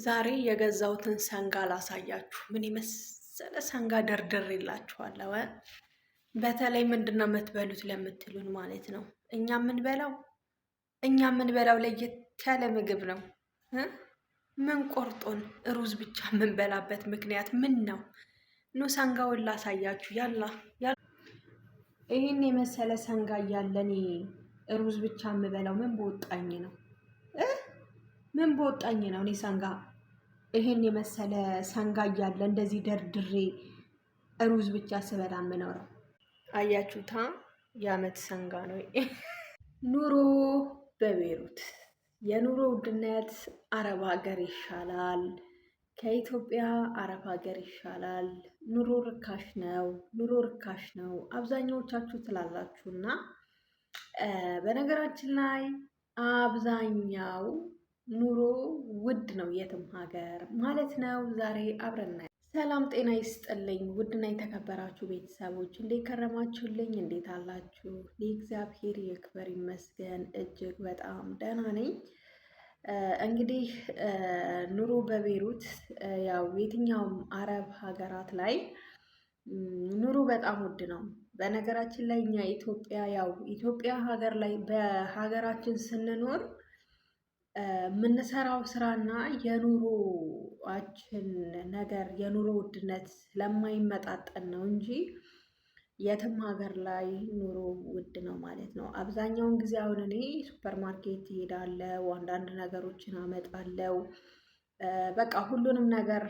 ዛሬ የገዛሁትን ሰንጋ ላሳያችሁ። ምን የመሰለ ሰንጋ ደርድሬላችኋለሁ። በተለይ ምንድን ነው የምትበሉት ለምትሉን ማለት ነው እኛ የምንበላው ለየት ያለ ምግብ ነው። ምን ቆርጦን ሩዝ ብቻ የምንበላበት ምክንያት ምን ነው? ኑ ሰንጋውን ላሳያችሁ። ያላ ይህን የመሰለ ሰንጋ እያለን ሩዝ ብቻ የምበላው ምን በወጣኝ ነው? ምን በወጣኝ ነው? እኔ ሰንጋ ይሄን የመሰለ ሰንጋ እያለ እንደዚህ ደርድሬ ሩዝ ብቻ ስበላ የምኖረው። አያችሁታ? የአመት ሰንጋ ነው። ኑሮ በቤሩት የኑሮ ውድነት አረብ ሀገር ይሻላል፣ ከኢትዮጵያ አረብ ሀገር ይሻላል፣ ኑሮ ርካሽ ነው፣ ኑሮ ርካሽ ነው አብዛኛዎቻችሁ ትላላችሁ። እና በነገራችን ላይ አብዛኛው ኑሮ ውድ ነው የትም ሀገር ማለት ነው። ዛሬ አብረን ሰላም ጤና ይስጥልኝ። ውድና የተከበራችሁ ቤተሰቦች እንዴት ከረማችሁልኝ? እንዴት አላችሁ? እግዚአብሔር ይክበር ይመስገን እጅግ በጣም ደህና ነኝ። እንግዲህ ኑሮ በቤሩት ያው የትኛውም አረብ ሀገራት ላይ ኑሮ በጣም ውድ ነው። በነገራችን ላይ እኛ ኢትዮጵያ ያው ኢትዮጵያ ሀገር ላይ በሀገራችን ስንኖር የምንሰራው ስራና የኑሮአችን ነገር የኑሮ ውድነት ስለማይመጣጠን ነው እንጂ የትም ሀገር ላይ ኑሮ ውድ ነው ማለት ነው። አብዛኛውን ጊዜ አሁን እኔ ሱፐር ማርኬት እሄዳለሁ፣ አንዳንድ ነገሮችን አመጣለሁ። በቃ ሁሉንም ነገር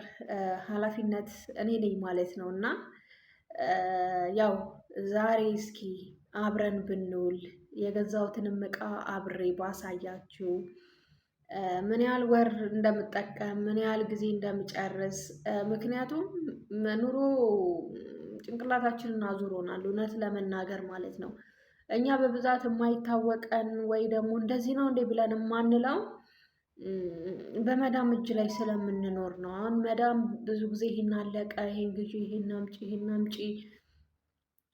ኃላፊነት እኔ ነኝ ማለት ነው። እና ያው ዛሬ እስኪ አብረን ብንውል የገዛሁትንም እቃ አብሬ ባሳያችሁ ምን ያህል ወር እንደምጠቀም ምን ያህል ጊዜ እንደምጨርስ። ምክንያቱም ኑሮ ጭንቅላታችንን አዙሮናል እውነት ለመናገር ማለት ነው። እኛ በብዛት የማይታወቀን ወይ ደግሞ እንደዚህ ነው እንዴ ብለን የማንለው በመዳም እጅ ላይ ስለምንኖር ነው። አሁን መዳም ብዙ ጊዜ ይሄን አለቀ፣ ይሄን ግዢ፣ ይሄን አምጪ፣ ይሄን አምጪ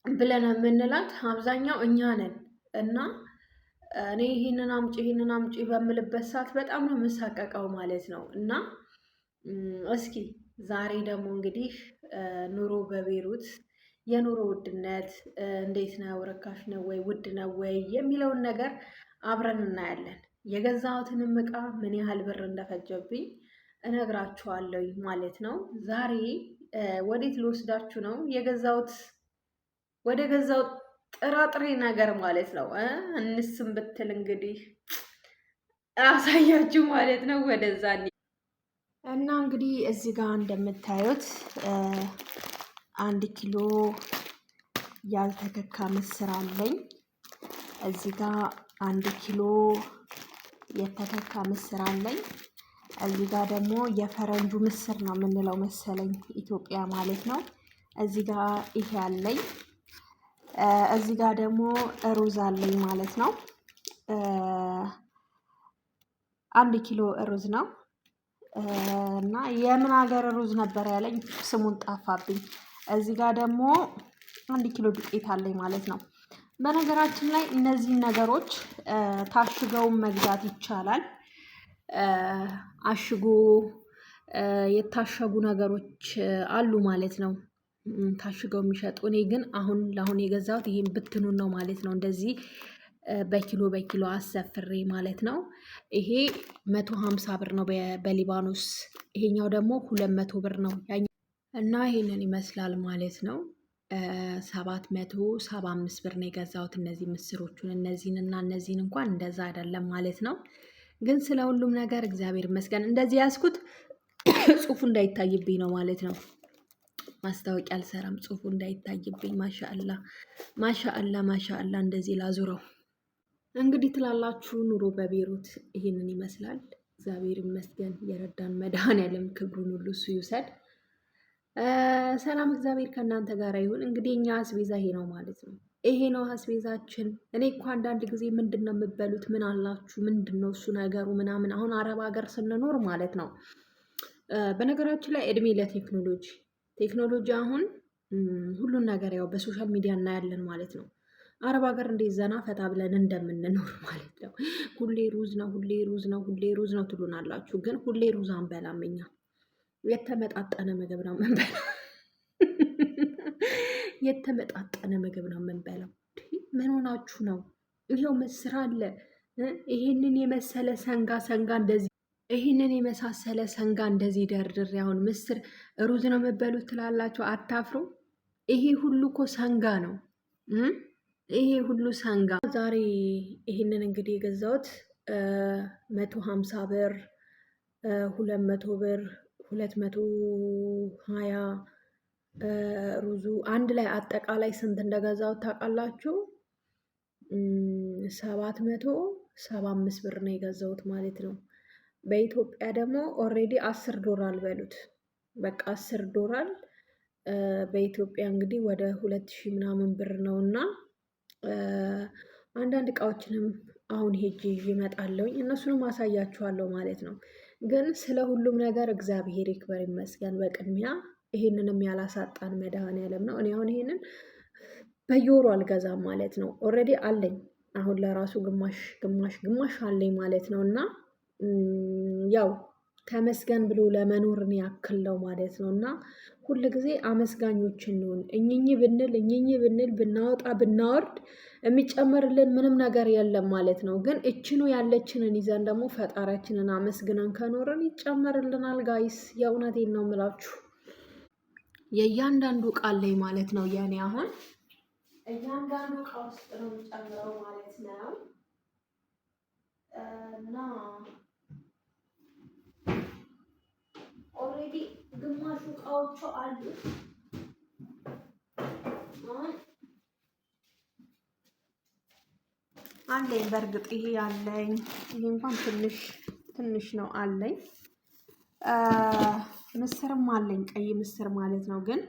ብለን የምንላት አብዛኛው እኛ ነን እና እኔ ይህንን አምጪ ይህንን አምጪ በምልበት ሰዓት በጣም ነው የምሳቀቀው ማለት ነው። እና እስኪ ዛሬ ደግሞ እንግዲህ ኑሮ በቤሩት የኑሮ ውድነት እንዴት ነው? ርካሽ ነው ወይ ውድ ነው ወይ የሚለውን ነገር አብረን እናያለን። የገዛሁትንም እቃ ምን ያህል ብር እንደፈጀብኝ እነግራችኋለሁ ማለት ነው። ዛሬ ወዴት ልወስዳችሁ ነው? የገዛሁት ወደ ገዛሁት ጥራጥሬ ነገር ማለት ነው። እንስም ብትል እንግዲህ አሳያችሁ ማለት ነው። ወደዛ እና እንግዲህ እዚህ ጋር እንደምታዩት 1 ኪሎ ያልተከካ ምስር አለኝ። እዚህ ጋር 1 ኪሎ የተከካ ምስር አለኝ። እዚህ ጋር ደግሞ የፈረንጁ ምስር ነው የምንለው መሰለኝ ኢትዮጵያ ማለት ነው። እዚህ ጋር ይሄ አለኝ። እዚህ ጋር ደግሞ ሩዝ አለኝ ማለት ነው። 1 ኪሎ ሩዝ ነው እና የምን ሀገር ሩዝ ነበር ያለኝ ስሙን ጠፋብኝ። እዚህ ጋር ደግሞ 1 ኪሎ ዱቄት አለኝ ማለት ነው። በነገራችን ላይ እነዚህን ነገሮች ታሽገውን መግዛት ይቻላል። አሽጎ የታሸጉ ነገሮች አሉ ማለት ነው። ታሽገው የሚሸጡ እኔ ግን አሁን ለአሁን የገዛሁት ይሄን ብትኑን ነው ማለት ነው። እንደዚህ በኪሎ በኪሎ አሰፍሬ ማለት ነው። ይሄ 150 ብር ነው በሊባኖስ፣ ይሄኛው ደግሞ 200 ብር ነው እና ይሄንን ይመስላል ማለት ነው። 775 ብር ነው የገዛሁት እነዚህ ምስሮቹን እነዚህን እና እነዚህን እንኳን እንደዛ አይደለም ማለት ነው። ግን ስለ ሁሉም ነገር እግዚአብሔር ይመስገን። እንደዚህ ያዝኩት ጽሁፉ እንዳይታይብኝ ነው ማለት ነው። ማስታወቂያ አልሰራም፣ ጽሁፉ እንዳይታይብኝ። ማሻአላ ማሻአላ ማሻአላ። እንደዚህ ላዙረው እንግዲህ ትላላችሁ። ኑሮ በቤሩት ይህንን ይመስላል። እግዚአብሔር ይመስገን የረዳን መድኃኔዓለም ክብሩን ሁሉ እሱ ይውሰድ። ሰላም እግዚአብሔር ከእናንተ ጋር ይሁን። እንግዲህ እኛ አስቤዛ ይሄ ነው ማለት ነው። ይሄ ነው አስቤዛችን። እኔ እኮ አንዳንድ ጊዜ ምንድን ነው የምበሉት? ምን አላችሁ? ምንድን ነው እሱ ነገሩ ምናምን። አሁን አረብ ሀገር ስንኖር ማለት ነው። በነገራችን ላይ እድሜ ለቴክኖሎጂ ቴክኖሎጂ አሁን ሁሉን ነገር ያው በ social media እናያለን ማለት ነው። አረብ ሀገር እንዴት ዘና ፈታ ብለን እንደምንኖር ማለት ነው። ሁሌ ሩዝ ነው፣ ሁሌ ሩዝ ነው፣ ሁሌ ሩዝ ነው ትሉናላችሁ። ግን ሁሌ ሩዝ አንበላም እኛ፣ የተመጣጠነ ምግብ ነው የምንበላው። የተመጣጠነ ምግብ ነው የምንበላው። ምን ሆናችሁ ነው? ይኸው ምስር አለ። ይሄንን የመሰለ ሰንጋ ሰንጋ እንደዚህ ይህንን የመሳሰለ ሰንጋ እንደዚህ ደርድሬ አሁን ምስር ሩዝ ነው የምበሉት ትላላችሁ? አታፍሩ? ይሄ ሁሉ እኮ ሰንጋ ነው። ይሄ ሁሉ ሰንጋ ዛሬ ይህንን እንግዲህ የገዛሁት 150 ብር፣ 200 ብር፣ 220 ሩዙ አንድ ላይ አጠቃላይ ስንት እንደገዛሁት ታውቃላችሁ? 775 ብር ነው የገዛሁት ማለት ነው። በኢትዮጵያ ደግሞ already 10 ዶላር በሉት፣ በቃ 10 ዶላር በኢትዮጵያ እንግዲህ ወደ 2000 ምናምን ብር ነው። እና አንዳንድ እቃዎችንም አሁን ሄጄ ይዤ እመጣለሁኝ፣ እነሱንም አሳያችኋለሁ ማለት ነው። ግን ስለ ሁሉም ነገር እግዚአብሔር ይክበር ይመስገን። በቅድሚያ ይሄንንም ያላሳጣን መድኃኔዓለም ነው። እኔ አሁን ይሄንን በየወሩ አልገዛም ማለት ነው። Already አለኝ፣ አሁን ለራሱ ግማሽ ግማሽ ግማሽ አለኝ ማለት ነው። እና ያው ተመስገን ብሎ ለመኖርን ያክል ነው ማለት ነው። እና ሁል ጊዜ አመስጋኞች እንሁን። እኝኝ ብንል እኝኝ ብንል ብናወጣ ብናወርድ የሚጨመርልን ምንም ነገር የለም ማለት ነው። ግን እችኑ ያለችንን ይዘን ደግሞ ፈጣሪያችንን አመስግነን ከኖርን ይጨመርልናል። Guys፣ የእውነቴን ነው የምላችሁ። የእያንዳንዱ ቃል ላይ ማለት ነው፣ የኔ አሁን እያንዳንዱ እቃ ውስጥ ነው የምጨምረው ማለት ነው። እና already ግማሹ እቃዎቹ አሉ። አሁን አለኝ። በእርግጥ ይሄ አለኝ። ይሄ እንኳን ትንሽ ትንሽ ነው አለኝ። ምስርም አለኝ፣ ቀይ ምስር ማለት ነው። ግን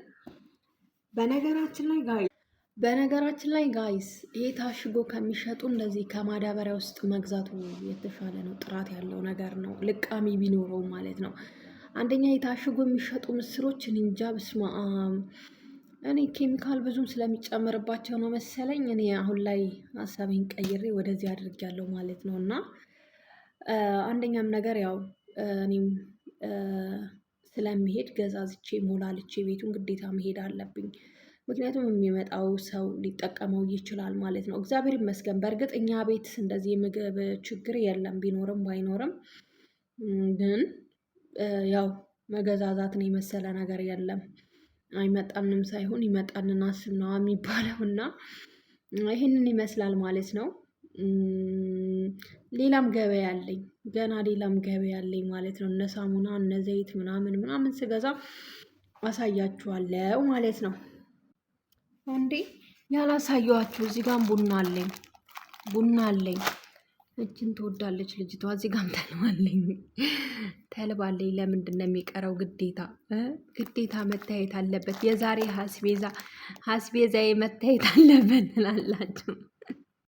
በነገራችን ላይ guys ይሄ ታሽጎ ከሚሸጡ እንደዚህ ከማዳበሪያ ውስጥ መግዛቱ የተሻለ ነው። ጥራት ያለው ነገር ነው፣ ልቃሚ ቢኖረው ማለት ነው። አንደኛ የታሽጎ የሚሸጡ ምስሮች እንጃ ብስማ፣ እኔ ኬሚካል ብዙም ስለሚጨመርባቸው ነው መሰለኝ። እኔ አሁን ላይ ሀሳቤን ቀይሬ ወደዚህ አድርጌያለሁ ማለት ነው። እና አንደኛም ነገር ያው እኔም ስለሚሄድ ገዛዝቼ ሞላልቼ ቤቱን ግዴታ መሄድ አለብኝ። ምክንያቱም የሚመጣው ሰው ሊጠቀመው ይችላል ማለት ነው። እግዚአብሔር ይመስገን። በእርግጥ እኛ ቤት እንደዚህ የምግብ ችግር የለም፣ ቢኖርም ባይኖርም ግን ያው መገዛዛትን የመሰለ ነገር የለም። አይመጣንም ሳይሆን ይመጣልን አስብ ነው የሚባለው፣ እና ይህንን ይመስላል ማለት ነው። ሌላም ገበያ አለኝ፣ ገና ሌላም ገበያ አለኝ ማለት ነው። እነ ሳሙና እነ ዘይት ምናምን ምናምን ስገዛ አሳያችኋለሁ ማለት ነው። እንዴ ያላሳየኋችሁ እዚህ ጋም ቡና አለኝ፣ ቡና አለኝ። እችን ትወዳለች ልጅቷ። እዚህ ጋም ተልባለኝ፣ ተልባለኝ። ለምንድን ነው የሚቀረው? ግዴታ ግዴታ መታየት አለበት። የዛሬ ሀስቤዛ ሀስቤዛዬ መታየት አለበት ትላላችሁ።